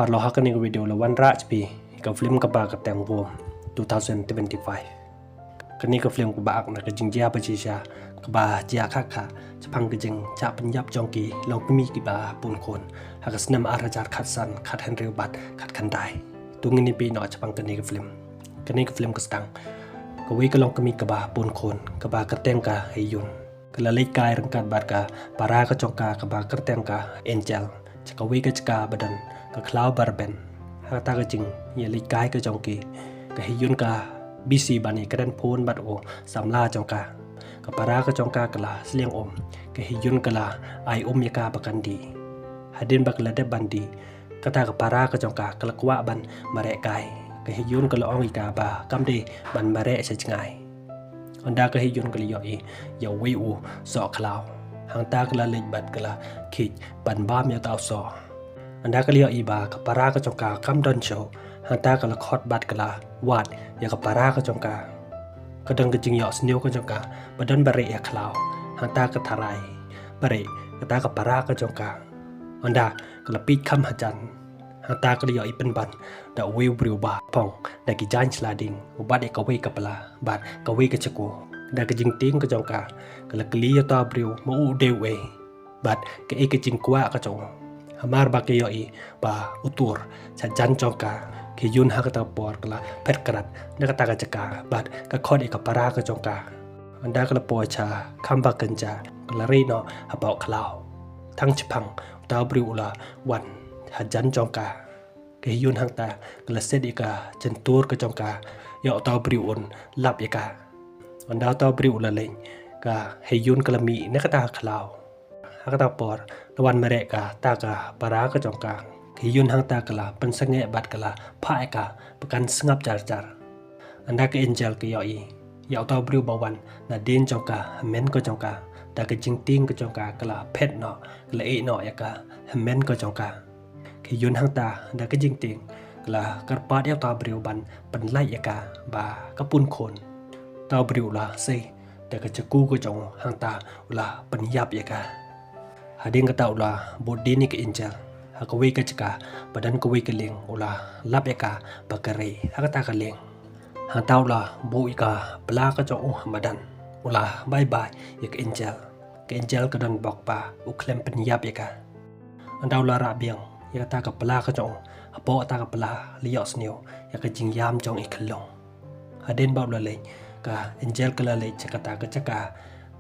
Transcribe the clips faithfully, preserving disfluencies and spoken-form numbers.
Paralok, ha kane ka video la wanrah sha phi ka film kaba kyrteng Wom two thousand twenty-five. Kane ka film kaba ak na ka jingjia ba shisha kaba jia kha kha shaphang ka jingshah pynïap jong ki longkmie kiba bun khun ha ka snem ar hajar khatsan, khathynriew bad khatkhyndai. To ngin ïa peit noh shaphang kane ka film. Kane ka film ka sdang kawei ka longkmie kaba bun khun kaba kyrteng ka Hyun, ka la leit kai ryngkat bad ka para ka jong ka kaba kyrteng ka Angel sha kawei ka jaka ba don ka khlaw ba rben. Ha kata ka jingïaleit kai ka jong ki, ka Hyun ka busy ban ïakren phone bad u samla jong ka. Ka para ka jong ka ka la sliang um. Ka Hyun ka la ai um ïa ka ba kan die. Hadien ba ka la dep ban die, kata ka para ka jong ka ka la kwah ban mareh kai. Ka Hyun ka la ong ïa ka ba kam dei ban mareh sha jngai. Ynda ka Hyun ka la ïohi ïa uwei u soh khlaw, hangta ka la leit bad ka la khie ban bam ïa uta u soh. Ynda ka la ïohi ba ka para ka jong ka kam don shuh, hangta ka la khot bad ka la wad ïa ka para ka jong ka. Ka don ka jingïohsniew ka jong ka ba don ba rieh ïa khlaw, hangta ka tharai ba rieh kata ka para ka jong ka. Ynda ka la peit kham hajan, hangta ka la ïohi pynban da uwei u briew ba phong da ki jaiñ sla ding, u bat ïa kawei ka pla bad kawei ka shakoo. Da ka jingtieng ka jong ka, ka la kylli ïa uta u briew ma u dei uei bad kaei ka jingkwah ka jong u. Hamar ba ka ïohi ba u tur sha jan jong ka, ka Hyun ha kata ka por ka la phet krad na kata ka jaka bad ka khot ïa ka para ka jong ka. Ynda ka la poi sha kham ba kynja, ka la rieh noh hapoh khlaw. Tang shaphang uta u briew u la wan hajan jong ka. Ka Hyun hangta ka la set ïa ka jyntur ka jong ka ïa uta u briew un lap ïa ka. Ynda uta u briew u la leit, ka Hyun ka la mih na kata ka khlaw. Ha kata ka por la wan mareh kata ka para ka jong ka. Ka Hyun hangta ka la pynsangeh bad ka la phah ïa ka ba kan sngap jar jar. Ynda ka Angel ka ïohi ïa uta u briew ba wan nadien jong ka, hynmen ka jong ka, da ka jingtieng ka jong ka ka la phet noh, ka la ïeh noh ïa ka hynmen ka jong ka. Ka Hyun hangta da ka jingtieng ka la kyrpad ïa uta u briew ban pynlait ïa ka ba ka bun khun. Uta u briew u la sei da ka shakoo ka jong u, hangta u la pynïap ïa ka. Hadien kata u la bud dien ïa ka Angel ha kawei ka jaka ba don kawei ka lieng, u la lap ïa ka ba ka rei ha kata ka lieng. Hangta u la buh ïa ka pla ka jong u ha madan, u la bye bye ïa ka Angel. Ka Angel ka don bok ba u khlem pynïap ïa ka. Ynda u la rah biang ïa kata ka pla ka jong u, hapoh kata ka pla la ïohsniew ïa ka jingïam jong i khyllung. Hadien ba u la leit, ka Angel ka la leit sha kata ka jaka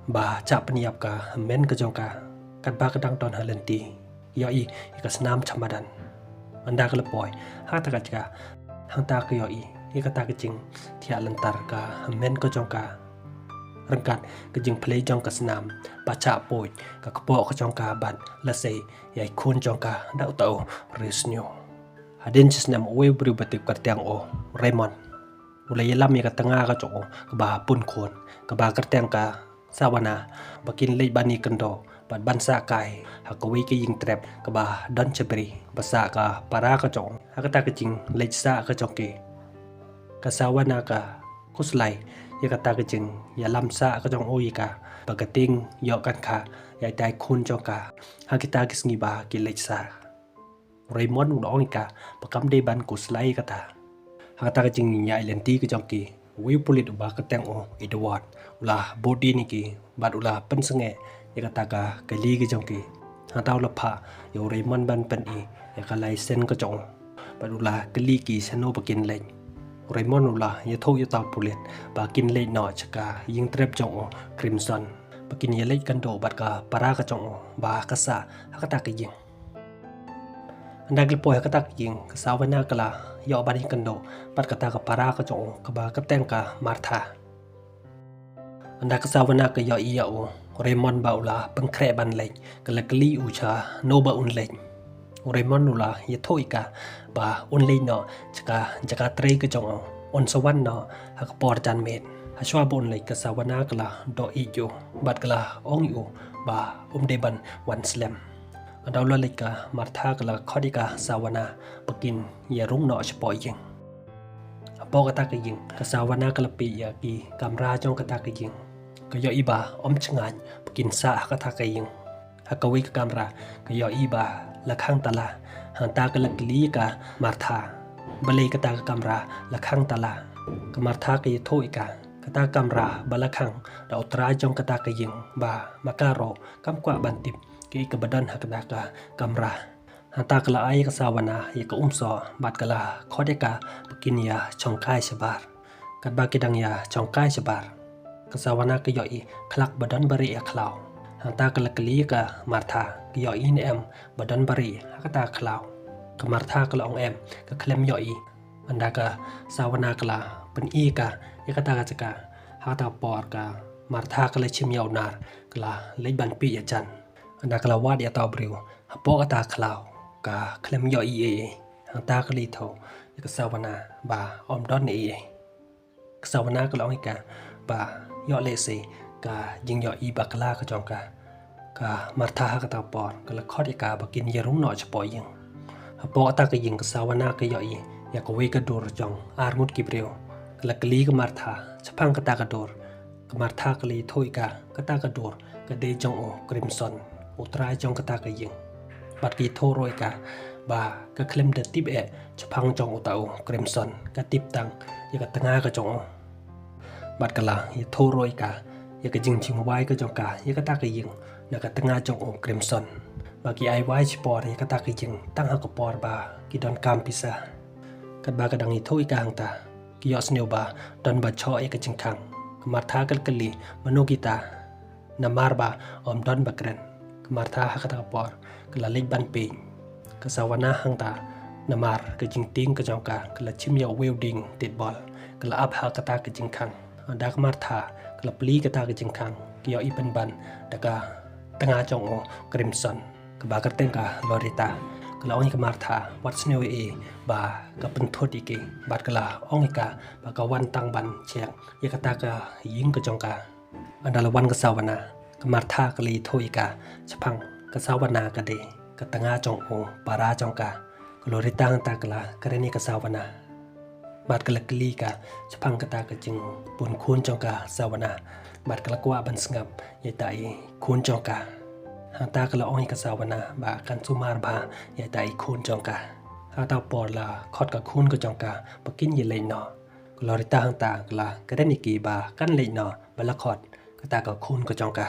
ba shah pynïap ka hynmen ka jong ka, katba ka dang don ha lynti, ïohi ïa ka snam sha madan. Ynda ka la poi ha kata ka jaka, hangta ka ïohi ïa kata ka jingthiah lynter ka hynmen ka jong ka, ryngkat ka jingphlei jong ka snam ba shah puid ka kpoh ka jong ka bad la sei ïa i khun jong ka da uta u riewsniew. Hadien shi snem, uwei u briew ba tip kyrteng u Raymond u la ïalam ïa ka tnga ka jong u kaba bun khun, kaba kyrteng ka Sawana, ba kin leit ban ïakynduh bad ban sah kai ha kawei ka ïing trep kaba don sha bri, ba sah ka para ka jong u. Ha kata ka jingleit sah ka jong ki, ka Sawana ka khuslai ïa kata ka jingïalam sah ka jong u ïa ka, ba ka tieng ïoh kan kha ïa itai i khun jong ka ha kita ki sngi ba ki leit sah. U Raymond u la ong ïa ka ba kam dei ban khuslai ïa kata. Ha kata ka jingïaid lynti ka jong ki, uwei u pulit uba kyrteng u Edward u la bud dien ïa ki bad u la pynsangeh ïa kata ka kali ka jong ki. Hangta u la phah ïa u Raymond ban pyni ïa ka license ka jong u bad u la kylli ki shano ba kin leit. U Raymond u la ïathuh ïa uta u pulit ba kin leit noh sha ka ïing trep jong u Crimson, ba kin ïaleit kynduh bad ka para ka jong u ba ka sah ha kata ka ïing. Ynda ki la poi ha kata ka ïing, ka Sawana ka la ïoh ban ïakynduh bad kata ka para ka jong u kaba kyrteng ka Martha. Ynda ka Sawana ka ïohi ïa u Raymond ba u la pynkhreh ban leit, ka la kylli u shano ba un leit. U Raymond u la ïathuh ïa ka ba un leit noh sha ka jaka trei ka jong u, un sa wan noh ha ka por janmiet. Hashwa ba un leit, ka Sawana ka la doh ïeit ïa u bad ka la ong ïa u ba um dei ban wan slem. Ynda u la leit, ka Martha ka la khot ïa ka Sawana ba kin ïa rung noh shapoh ïing. Hapoh kata ka ïing, ka Sawana ka la peit ïa ki kamra jong kata ka ïing. Ka ïohi ba ym shngaiñ ba kin sah ha kata ka ïing. Ha kawei ka kamra ka ïohi ba la khang tala, Hangta ka la kylli ïa ka Martha balei kata ka kamra la khang tala. Ka Martha ka ïathuh ïa ka, kata ka kamra ba la khang da u trai jong kata ka ïing ba ma ka ruh kam kwah ban tip kaei kaba don ha kata ka kamra. Hangta ka la ai ïa ka Sawana ïa ka umsoh bad ka la khot ïa ka ba kin ïa shongkai shabar. Katba ki dang ïa shongkai shabar, ka Sawana ka ïohi khlak ba don ba rieh ïa khlaw. Hangta ka la kylli ïa ka Martha, ka ïohi ne em ba don ba rieh ha kata ka khlaw. Ka Martha ka la ong em, ka khlem ïohi. Ynda ka Sawana ka la pyni ïa ka ïa kata ka jaka. Ha kata ka por ka Martha ka la shim ïa u nar, ka la leit ban peit ïa jan. Ynda ka la wad ïa uta u briew hapoh kata ka khlaw, ka khlem ïohi ei ei. Hangta ka la ïathuh ïa ka Sawana ba ym don ei ei. Ka Sawana ka la ong ïa ka ba ïoh lehse ka jingïohi bakla ka jong ka. Ka Martha ha kata ka por ka la khot ïa ka ba kin ïa rung noh shapoh ïing. Hapoh kata ka ïing ka Sawana ka ïohi ïa kawei ka dur jong arngut ki briew. Ka la kylli ka Martha shaphang kata ka dur. Ka Martha ka la ïathuh ïa ka, kata ka dur ka dei jong u Crimson, u trai jong kata ka ïing. Bad ka ïathuh ruh ïa ka ba ka khlem da tip eh shaphang jong uta u Crimson, ka tip tang ïa ka tnga ka jong u. Bad ka la ïathuh ruh ïa ka ïa ka jingjingwai ka jong ka ïa kata ka ïing na ka tnga jong u Crimson. Ba ki ai wai shipor ïa kata ka ïing tang ha ka por ba ki donkam pisa. Katba ka dang ïathuh ïa ka hangta, ki ïohsngew ba don ba choh ïa ka jingkhang. Ka Martha ka la kylli, mano kita? Namar ba ym don ba kren. Ka Martha ha kata ka por ka la leit ban peit. Ka Sawana hangta, namar ka jingtieng ka jong ka, ka la shim ïa uwei u dieng titbol, ka la ap ha kata ka jingkhang. Ynda ka Martha ka la plie kata ka jingkhang, ka ïohi pynban da ka tnga jong u Crimson. Kaba kyrteng ka Loretta. Ka la ong ïa ka Martha, wat sngewsih ba ka pynthut ïa ki. Bad ka la ong ïa ka ba ka wan tang ban check ïa kata ka ïing ka jong ka. Ynda la wan ka Sawana, ka Martha ka la ïathuh ïa ka shaphang ka Sawana ka dei ka tnga jong u para jong ka. Ka Loretta hangta ka la kren ïa ka Sawana. Bad ka la kylli ka shaphang kata ka jingbun khun jong ka Sawana. Bad ka la kwah ban sngap ïa ita i khun jong ka. Hangta ka la ong ïa ka Sawana ba kan sumar bha ïa ita i khun jong ka. Hangta por la khot ka khun ka jong ka ba kin ïa leit noh. Ka Loretta hangta ka la kren ïa ki ba kan leit noh ba la khot kata ka khun ka jong ka.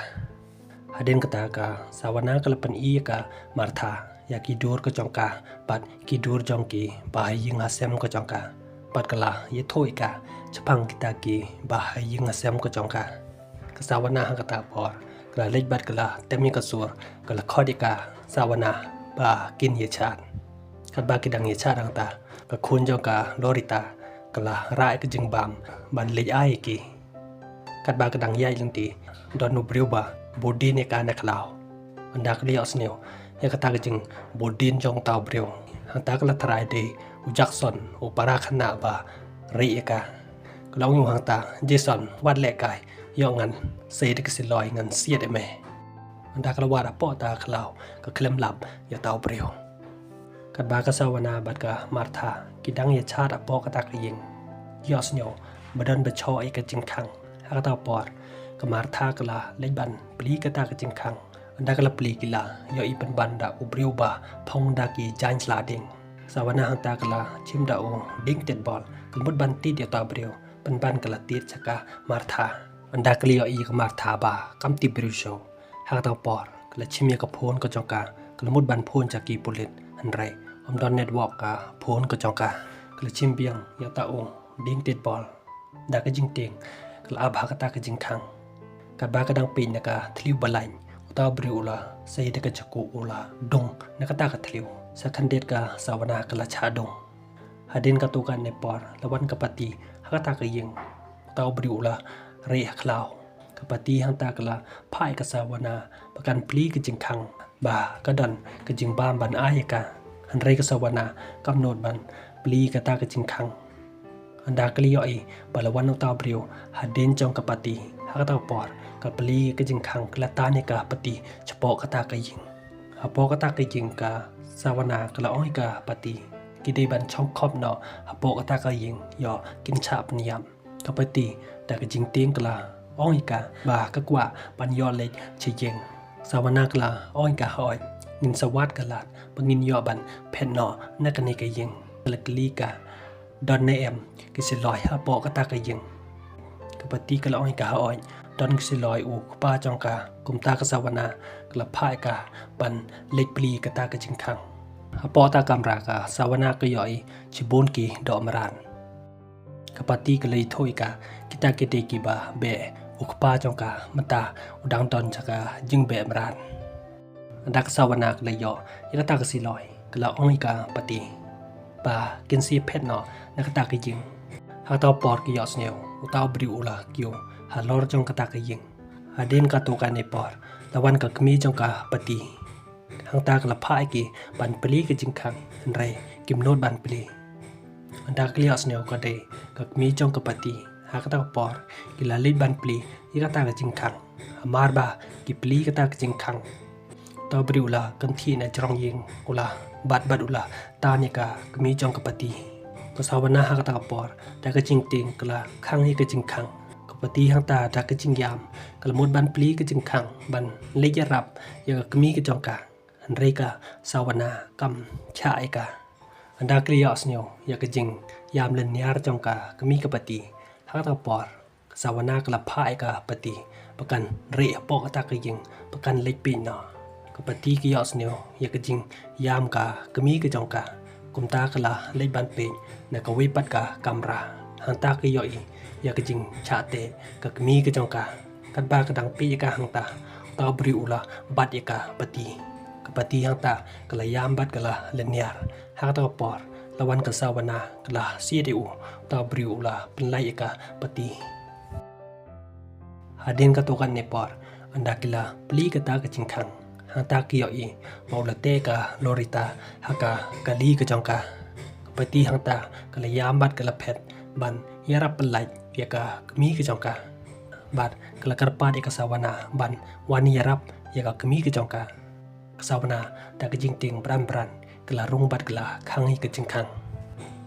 Hadien kata ka Sawana ka la pyni ïa ka Martha ïa ki dur ka jong ka bad ki dur jong ki bahaïing hasem ka jong ka. Bad ka la ïathuh ïa ka shaphang kita ki bahaïing hasem ka jong ka. Ka Sawana ha kata por ka la leit bad ka la tem ïa ka sur, ka la khot ïa ka Sawana ba kin ïa chat. Katba ki dang ïa chat hangta, ka khun jong ka Loretta ka la rah ïa ka jingbam ban leit ai ïa ki. Katba ka dang ïaid lynti, don u briew ba bud dien ïa ka na khlaw. Ynda ka la ïohsngew ïa kata ka jingbud dien jong uta u briew, hangta ka la tharai dei u Jackson, u para khynnah ba rieh ïa ka. Ka la ong ïa u hangta, Jackson, wat lehkai, ïoh ngan sei da ka siloi ngan siat ïa me. Ynda ka la wad hapoh uta ka khlaw, ka khlem lap ïa uta u briew. Katba ka Sawana bad ka Martha ki dang ïa chat hapoh kata ka ïing, ki ïohsngew ba don ba choh ïa ka jingkhang. Ha kata ka por ka Martha ka la leit ban plie kata ka jingkhang. Ynda ka la plie ki la ïohi pynban da u briew ba phong da ki jaiñ sla dieng. Sawana hangta ka la shim da u dieng titbol, ka la mut ban tied ïa uta u briew, pynban ka la tied sha ka Martha. Ynda ka la ïohi ka Martha ba kam tip briew shuh. Ha kata ka por ka la shim ïa ka phone ka jong ka, ka la mut ban phone sha ki pulit, hynrei ym don network ka phone ka jong ka. Ka la shim biang ïa uta u dieng titbol. Da ka jingtieng ka la ap ha kata ka jingkhang. Katba ka dang peit na ka thliew ba lait, uta u briew u la sei da ka chaku, u la dung na kata ka thliew. Sa khyndiat ka Sawana ka la shah dung. Hadien katto katne por la wan ka party ha kata ka ïing. Uta u briew u la rieh ha khlaw. Ka party hangta ka la phah ïa ka Sawana ba kan plie ka jingkhang, ba ka don ka jingbam ban ai ïa ka. Hynrei ka Sawana kam nud ban plie kata ka jingkhang. Ynda ka la ïohi ba la wan uta u briew hadien jong ka party, ha kata ka por ka plie ka jingkhang, ka la tan ïa ka party shapoh kata ka ïing. Hapoh kata ka ïing ka Sawana ka la ong ïa ka party, ki dei ban shong khop noh hapoh kata ka ïing, ïoh kin shah pynïap. Ka party da ka jingtieng ka la ong ïa ka ba ka kwah ban ïoh leit sha ïing. Sawana ka la ong ïa ka, hooid, Ngin sa wad ka lad ba ngin ïoh ban phet noh na kane ka ïing. Ka la kylli ka, don ne em ki siloi hapoh kata ka ïing? Ka Pati ka la ong ïa ka, hooid, don ki siloi, u kpa jong ka. Kumta ka Sawana ka la phah ïa ka ban leit plie kata ka jingkhang. Hapoh kata ka kamra ka Sawana ka ïohi shibun ki doh mrad. Ka Pati ka la ïathuh ïa ka, kita ki dei kiba beh u kpa jong ka, mynta u dang don sha ka jingbeh mrad. Hynda ka Sawana ka la ïoh ïa kata ka siloi, ka la ong ïa ka Pati ba kin sa phet noh na kata ka ïing. Ha kata ka por ki ïohsngew uta u briew u la kiew halor jong kata ka ïing. Hadien katto katne por la wan ka kmie jong ka Pati. Hangta ka la phah ïa ki ban plie ka jingkhang, hynrei kim nud ban plie. Hynda ki la ïohsngew ka dei ka kmie jong ka Pati, ha kata ka por ki la leit ban plie ïa kata ka jingkhang. Hamar ba ki plie kata ka jingkhang, uta u briew u la kynthih na jrong ïing, u la bat bad u la tan ïa ka kmie jong ka Pati. Ka Sawana ha kata ka por da ka jingtieng ka la khang ïa ka jingkhang. Ka Pati hangta da ka jingïam ka la mut ban plie ka jingkhang ban leit ïarap ïa ka kmie ka jong ka. Hynrei ka Sawana kam shah ïa ka. Hynda ki la ïohsngew ïa ka jingïam lynñiar jong ka kmie ka Pati, ha kata ka por ka Sawana ka la phah ïa ka Pati ba kan rieh hapoh kata ka ïing, ba kan leit peit noh. Ka Pati ka ïohsngew ïa ka jingïam ka kmie ka jong ka. Kumta ka la leit ban peit na kawei pat ka kamra. Hangta ka ïohi ïa ka jingshah teh ka kmie ka jong ka. Katba ka dang peit ïa ka hangta, uta u briew u la bat ïa ka Pati. Ka Pati hangta ka la ïam bad ka la lynñiar. Ha kata ka por la wan ka Sawana, ka la siat ïa u, uta u briew u la pynlait ïa ka Pati. Hadien katto katne por, hynda ki la plie kata ka jingkhang, hangta ki ïohi ba u la teh ka Lorita ha ka kali ka jong ka. Ka Pati hangta ka la ïam bad ka la phet ban ïarap pynlait ïa ka kmie ka jong ka. Bad ka la kyrpad ïa ka Sawana ban wan ïarap ïa ka kmie ka jong ka. Ka Sawana da ka jingtieng bran bran ka la rung bad ka la khang ïa ka jingkhang.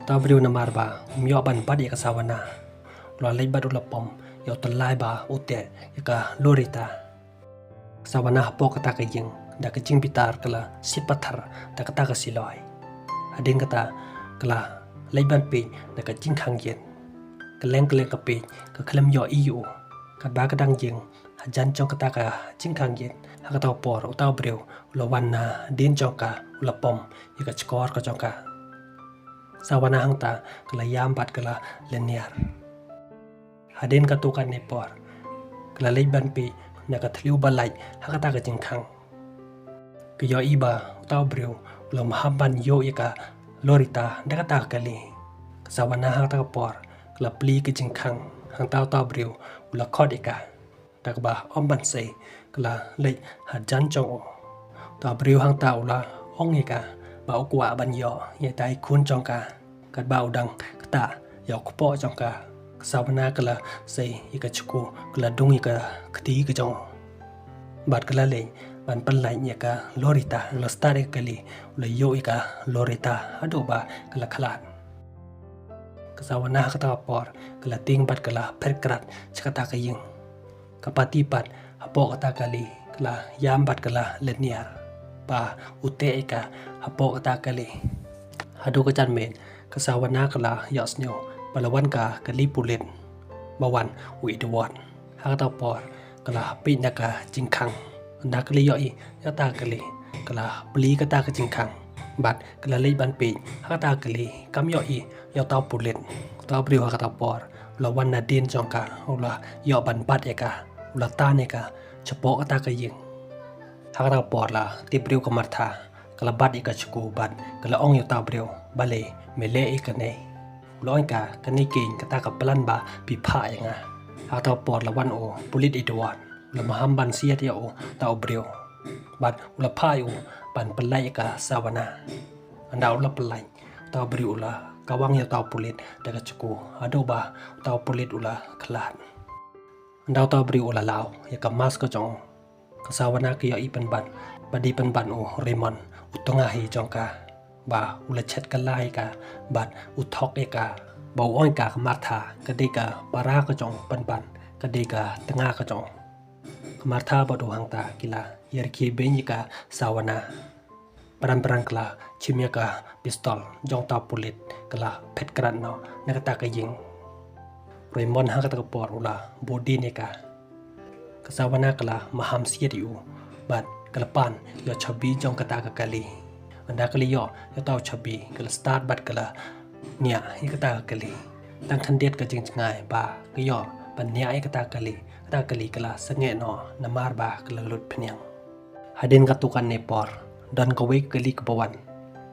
Uta u briew namar ba um ïoh ban bat ïa ka Sawana, u la leit bad u la pom ïa u tyllai ba u teh ïa ka Lorita. Ka Sawana hapoh kata ka ïing da ka jingbitar ka la siat pathar da kata ka siloi. Hadien kata ka la leit ban peit na ka jingkhang ïit. Kylleng kylleng ka peit ka khlem ïohi ïa u. Katba ka dang ïeng hajan jong kata ka jingkhang ïit, ha kata ka por uta u briew u la wan nadien jong ka, u la pom ïa ka shkor ka jong ka. Sawana hangta ka la ïam bad ka la lynñiar. Hadien katto katne por ka la leit ban peit na ka thliew ba lait ha kata ka jingkhang. Ka ïohi ba uta u briew u la maham ban ïoh ïa ka Lorita da kata ka kali. Ka Sawana ha kata ka por ka la plie ka jingkhang, hangta uta u briew u la khot ïa ka. Da kaba ym ban sei ka la leit hajan jong u. Uta u briew hangta u la ong ïa ka ba u kwah ban ïoh ïa ita i khun jong ka. Katba u dang ktah ïa u kpoh jong ka, ka Sawana ka la sei ïa ka shku, ka la dung ïa ka kti ka jong u. Bad ka la leit ban pynlait ïa ka Lorita, u la start ïa ka kali, u la ïoh ïa ka Lorita haduh ba ka la khlad. Ka Sawana ha kata ka por ka la tieng bad ka la phet krad sha kata ka ïing. Ka Pati pat hapoh kata ka kali ka la ïam bad ka la lynñiar ba u teh ïa ka hapoh kata ka kali. Haduh ka janmiet ka Sawana ka la ïohsngew ba la wan ka kali pulit ba wan u Edward. Ha kata ka por ka la peit na ka jingkhang. Hynda ka la ïohi ïa kata ka kali, ka la plie kata ka jingkhang bad ka la leit ban peit. Ha kata ka kali kam ïohi ïa uta u pulit. Uta u briew ha kata ka por u la wan nadien jong ka, u la ïoh ban bat ïa ka, u la tan ïa ka shapoh kata ka ïing. Ha kata ka por la tip briew ka Martha, ka la bat ïa ka shku bad ka la ong ïa uta u briew, balei me leh ïa kane? U la ong ïa ka, kane keiñ kata ka plan ba phi phah ïa nga. Ha kata ka por la wan u pulit Edward, u la maham ban siat ïa uta u briew bad u la phah ïa u ban pynlait ïa ka Sawana. Hynda u la pynlait, uta u briew u la kawang ïa uta u pulit da ka shku haduh ba uta u pulit u la khlad. Hynda uta u briew u la law ïa ka mask ka jong u, ka Sawana ka ïohi pynban ba dei pynban u Raymond, u tnga hi jong ka, ba u la shet kylla ïa ka bad u thok ïa ka, ba u ong ïa ka, ka Martha ka dei ka para ka jong u pynban, ka dei ka tnga ka jong u. Ka Martha bad u hangta ki la ïarkhie beiñ ïa ka Sawana. Pran pran ka la chim ïa ka pistol jong uta u pulit, ka la phet krat noh na kata ka ïing. Raymond ha kata ka por u la bud dien ïa ka. Ka Sawana ka la maham siat ïa u bad ka la pan ïoh chabi jong kata ka kali. Ynda ka la ïoh ïa uta u chabi, ka la start bad ka la niah ïa kata ka kali. Tang khyndiat ka jingjngai ba ka ïoh ban niah ïa kata ka kali, kata ka kali ka la sangeh noh namar ba ka la lut phniang. Hadien katto katne por, don kawei ka kali kaba wan.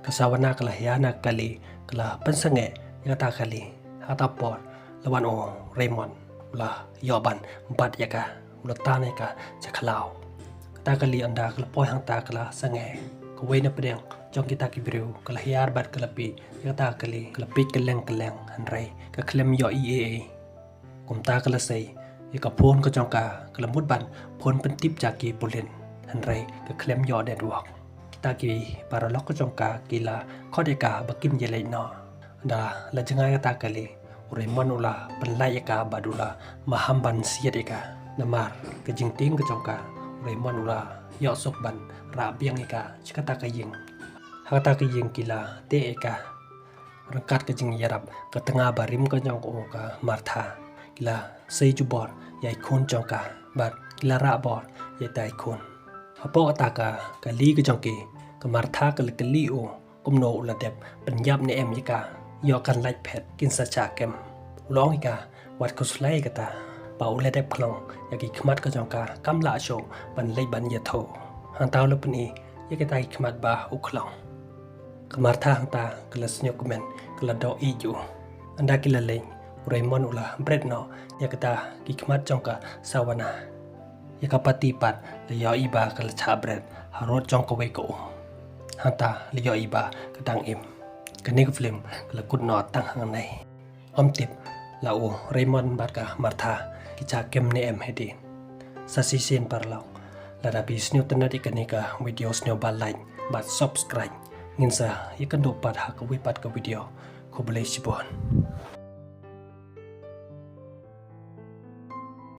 Ka Sawana ka la hiar na ka kali, ka la pynsangeh ïa kata ka kali. Ha kata por la wan u Raymond, u la ïoh ban bat ïa ka, u la tan ïa ka sha khlaw. Kata ka kali ynda ka la poi hangta ka la sangeh. Kawei na pdeng jong kita ki briew ka la hiar bad ka la peit ïa kata ka kali, ka la peit kylleng kylleng, hynrei ka khlem ïohi ei ei. Kumta ka la sei ïa ka phone ka jong ka, ka la mut ban phone pyntip sha ki pulit, hynrei ka khlem ïoh network. Kita ki paralok ka jong ka ki la khot ïa ka ba kin ïaleit noh. Ynda la jngai kata ka kali, u Raymond u la pynlait ïa ka bad u la maham ban siat ïa ka. Namar ka jingtieng ka jong ka, u Raymond u la ïohsuk ban rah biang ïa ka sha kata ka ïing. Ha kata ka ïing ki la teh ïa ka. Ryngkat ka jingïarap ka tnga barim ka jong u ka Martha, ki la sei jubor ïa i khun jong ka bad ki la rah bor ïa ita i khun. Hapoh kata ka kali ka jong ki, ka Martha ka la kylli u kumno u la dep pynïap ne em ïa ka, ïoh kan lait phet kin sa shah kem. U la ong ïa ka, wat khuslai ïa kata, ba u la dep khlong ïa ki khmat ka jong ka, kam lah shuh ban leit ban ïathuh. Hangta u la pyni ïa kita ki khmat ba u khlong. Ka Martha hangta ka la sngewkmen, ka la doh ïeit ïa u. Ynda ki la leit, u Raymond u la bret noh ïa kita ki khmat jong ka Sawana. Ïa ka pati pat la ïohi ba ka la shah bret harud jong kawei ka um. Hangta la ïohi ba ka dang im. Kane ka film ka la kut noh tang hangne. Ym tip la u Raymond bad ka Martha ki shah kem ne em hadien. Sa shisien paralok, lada phi sngewtynnat ïa kane ka video, sngewbha like bad subscribe. Ngin sa ïakynduh pat ha kawei pat ka video. Khublei shibun.